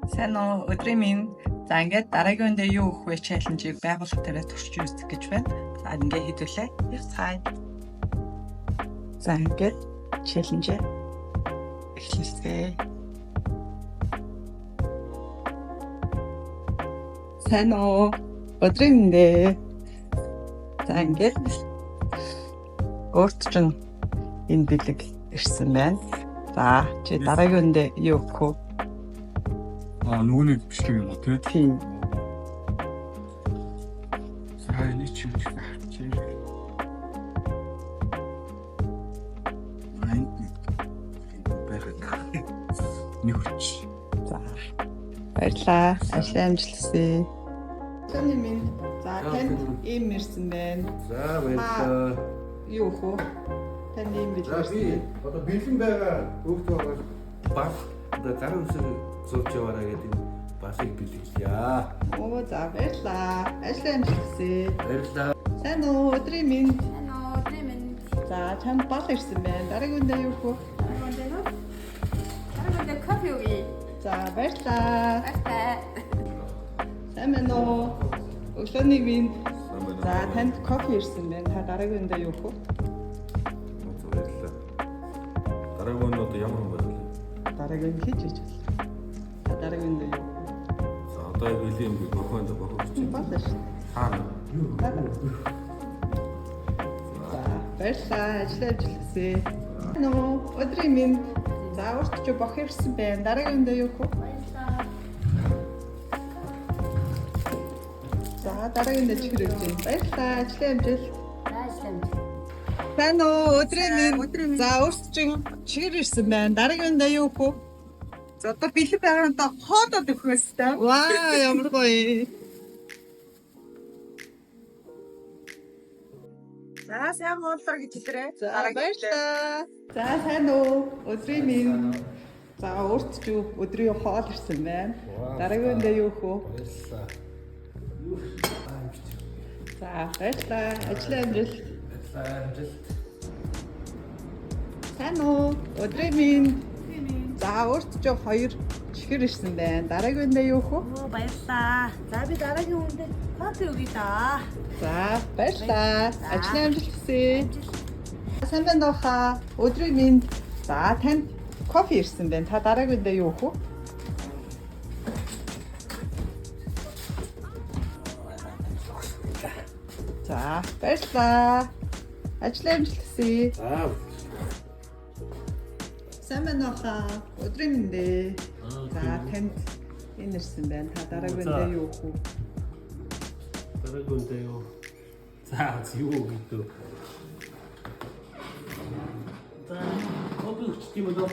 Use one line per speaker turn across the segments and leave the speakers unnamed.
Сайн уу, өдрийн минь. За, ингээд дараагийн үндэ юу өгөх вэ challenge-ийг байгууллага тавиад туршиж үзэх гэж байна. За, ингээд хэдүүлээ. Явцгаая. За, ингээд challenge эхлүүлцгээе. Сайн уу, өдрийн мэнд ээ. За, ингээд өөрт чинь энэ бэлэг ирсэн байна. За, чи дараагийн үндэ юу өгөх вэ?
Аа, нөгөөний бичлэг юм уу, тий?
Тийм.
За, энэ ч юм шиг авчи. Энд байгаад нэг хүч.
За. Баярлалаа. Ажлын амжилт хүсье. Таны минь. За, танд ийм ирсэн байна.
За, баярлалаа.
Юу өгөх вэ? Танд ийм бэлэг
За,
ирсэн
би
байна.
одоо бэлэн байгаа хүүхд байгаа бас одоо зар үсэг зурж яваараа гэдэг энэ басыг бэлгэлье.
Оо, за, баярлалаа. Ажлын амжилт хүсье.
Баярлалаа.
Сайн уу, өдрийн минь.
Сайн уу, өдрийн мэнд.
За, чамд бал ирсэн байна. Дараагийн үндэ юу өгөх вэ?
Дараагийн үндэ нөө? Дараагийн үндэ кофе өгье.
За, баярлалаа.
Баяртай.
Сайн байна уу? Өглөөний минь.
Сайн байна.
За, танд кофе ирсэн байна. Та дараагийн үндэ юу өгөх вэ?
За, баярлалаа. Дараагийн нь одоо ямар хүн байх вэ?
Дараагийн нь хийж иж болно. Та дараагийн үндэ юу өгөх вэ?
За, одоо бэлэн юм би бохонд бохоо гэж.
Бал шүү дээ.
Хаана?
За, баярлалаа. Ажлаа ажилласээ. Нөө, өдрийн мэнд. За, урт чи бох ирсэн байна. Дараагийн өндөө юу хөө?
Баярлалаа.
За, дараагийн өндөө чихэр өгч байна. Баярлалаа. Ажлын амжилт.
За, ажлын амжилт.
Сайн уу, өдрийн мэнд. За, урт чи чихэр ирсэн байна. Дараагийн өндөө юу хөө?
За, одоо бэлэн байгаа нь одоо хоолоод өгөх ёстой.
Ваа, ямар гоё.
За, сайн уулар гэж хэлээрэй.
За, баярлалаа. За, сайн уу, өдрийн мэнд. За, урт чи өдрийн хоол ирсэн байна. Дараагийн өндөө юу хөө?
Баярлалаа.
За, баярлалаа. Ажлын амжилт.
Баярлалаа. Амжилт.
Сайн уу? Өдрийн минь. За, өөрт ч хоёр чихэр ирсэн байна. Дараагийн үндэ юу хөө?
Оо, баярлалаа. За, би дараагийн үндэ кофе өгье даа.
За, баярлалаа. Ажлын амжилт хүсье. Сайн байна уу хаа? Өдрийн минь. За, танд кофе ирсэн байна. Та дараагийн үндэ юу хөө? За, баярлалаа. Ажлын амжилт хүсье.
За.
Сайн байна уу хаа? Өдрийн мэнд ээ. За, танд энэ ирсэн байна. Та дараагийн
За.
үндэ юу өгөх вэ?
Дараагийн үндэ юу? За, юу гэдэг. За, кофе өгчих юм болоо.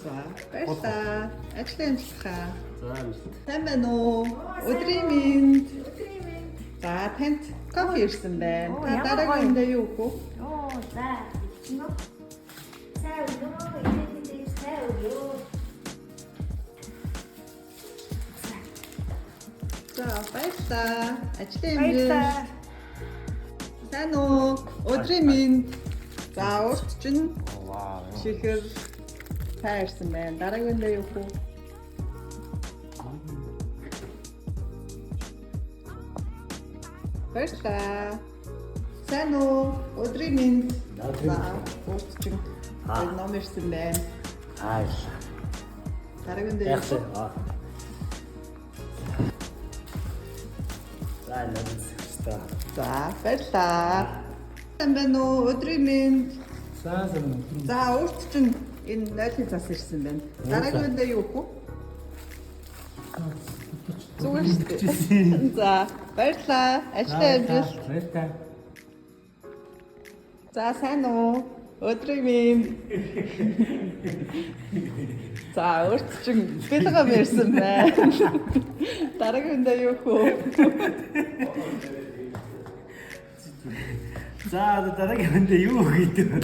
За, баярлалаа. Ажлын амжилт хаа.
За, амжилт.
Сайн байна уу? Өдрийн мэнд.
Өдрийн мэнд.
За, танд кофе ирсэн байна.
Оо,
Та
ямар
дараагийн
гоё.
үндэ юу өгөх вэ?
Оо, за, илчнэ. Сайн өгөө, идэв сайн өгөө.
За, баярлалаа. Ажлын
Баярлалаа.
амжилт. Сайн уу? Өдрийн мэнд. За, урт чинь
Вау.
чихэр цай ирсэн байна. Дараагийн үндэ юу өгөх вэ? Баярлалаа. Сайн уу? Өдрийн мэнд.
Өдрийн
За, урт чинь хоёр ном ирсэн байна.
Аалаа.
Дараагийн үндэ юу өгөх вэ?
Яах вэ? За, нэмсэгчтэй.
За, баярлалаа. Сайн байна уу? Өдрийн мэнд.
За, сайн.
За, урт чинь энэ нойлын цас ирсэн байна. Дараагийн үндэ юу өгөх вэ? Зүгээр шүү дээ. За, баярлалаа. Ажлын амжилт.
Баярлалаа.
За, сайн уу? Өдрийн мэнд. За, урт чинь бэлгам ирсэн байна. Дараагийн үндэ юу өгөх вэ?
За, одоо дараагийн үндэ юу гэдэг вэ?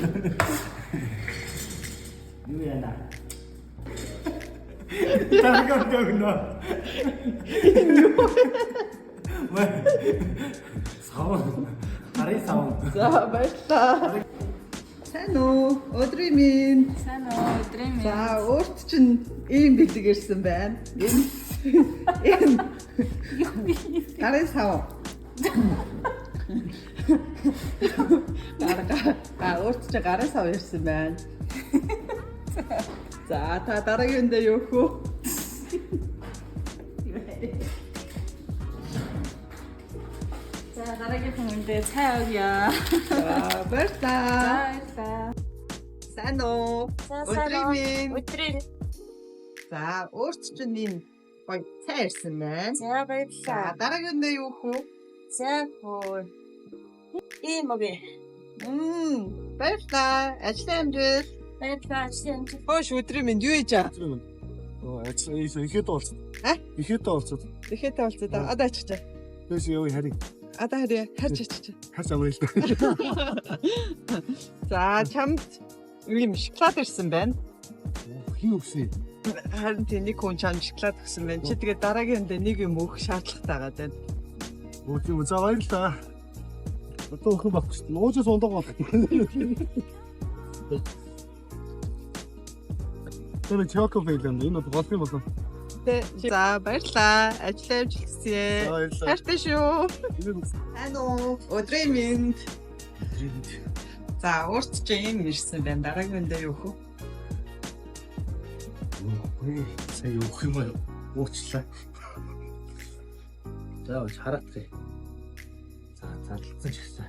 Юу яана? Дараагийн үндэ өгнө. Юу? Савн. Гарын савн.
За, баярлалаа. Сайн уу? Өдрийн минь.
Сайн уу, өдрийн минь.
За, өөрт чинь ийм бэлэг ирсэн байна. Энэ энэ гарын сав. Гар гар өөрт чинь гарын сав ирсэн байна. За, та дараагийн үндэ юу хөө?
За, дараагийн хүндээ цай өгье.
За, баярлалаа.
Баярлалаа.
Сайн уу?
За, сайн
Өдрийн
уу?
минь.
Өдрийн.
За, өөрт чинь энэ гоё цай ирсэн байна.
За,
За,
баярлалаа.
дараагийн үндэ юу хөө?
За, хөө. Ийм үгүй.
Баярлалаа. Ажлын амжилт.
Баярлалаа. Ажлын амжилт.
Хөөш өдрийн минь юу хийж аа?
Оо ажил ихэд олцсон.
А?
Ихэд олцсон.
Тэгэхэд болцоо да. Одоо ачиж.
Тэс яа харин.
Одоо харъя. Харж ачиж.
Хас амрал.
За, чамд ийм шоколад ирсэн байна.
Хин өгсөн.
Харин тийм нэг хүн чамд шоколад өгсөн байна. Чи тэгээд дараагийн үндэ нэг юм өгөх шаардлагатай байгаа даа.
Өө тийм за баярлалаа. Одоо өхөн багч. Нуужаас ундаг бол. Тэр чоко фейлэн энэ бол голох юм болов.
Тэ. За, баярлалаа. Ажлын амжилт хүсье.
За баярлалаа.
Хайртай шүү. Сайн уу? Өдрийн минь. За, өөрт чинь ийм ирсэн байна. Дараагийн үндэ юу хөө?
Үгүй сая өгөх юм аа уучлаа. За хараатгая. За зарлцсан ч гэсэн.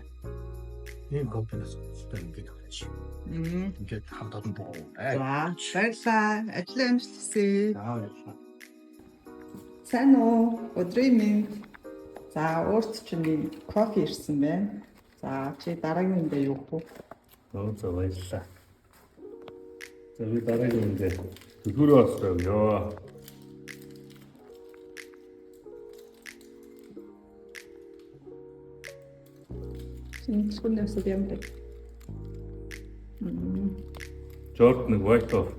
Ийм компаниас өстой ингээд өгч. Ингээд хамт олон боо.
За, баярлалаа. Ажлын амжилт хүсье.
За баярлалаа.
Сайн уу? Өдрийн минь. За, өөрт чинь ийм кофе ирсэн байна. За, чи дараагийн үндэ юу хөө?
Оо за баярлалаа. За би дараагийн үндэ төлхөрөө остой өгөө.
Чиний төлхөрний өсөд ямар вэ?
Jordan White Off.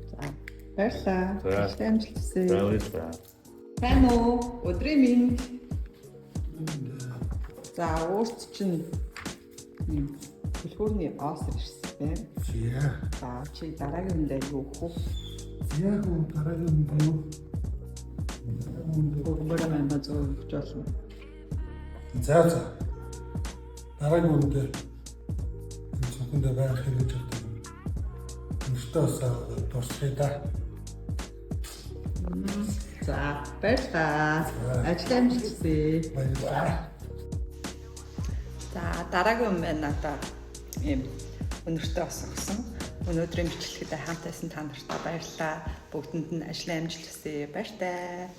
За, баярлалаа.
За.
Ажлын амжилт хүсье.
За баярлалаа.
Сайн уу? Өдрийн минь. За, өөрт чинь ийм төлхөрний оос ирсэн байна.
За.
За, чи дараагийн үндэ юу хөө?
Яг уу дараагийн үндэ юу?
Богомбор мама зөө өгч болно.
За за. Дараагийн үндэ энэ цүнхэндээ байнга хэрэгж явдаг юм. Өнөртөө бас дурсахъя да.
За, баярлалаа. Ажлын амжилт хүсье.
Баярлалаа.
За дараагийн юм байна надаа ийм өнөртөө ос өгсөн. Өнөөдрийн бичлэгэд хамт байсан та нартай баярлалаа. Бүгдэнд нь ажлын амжилт хүсье. Баяртай.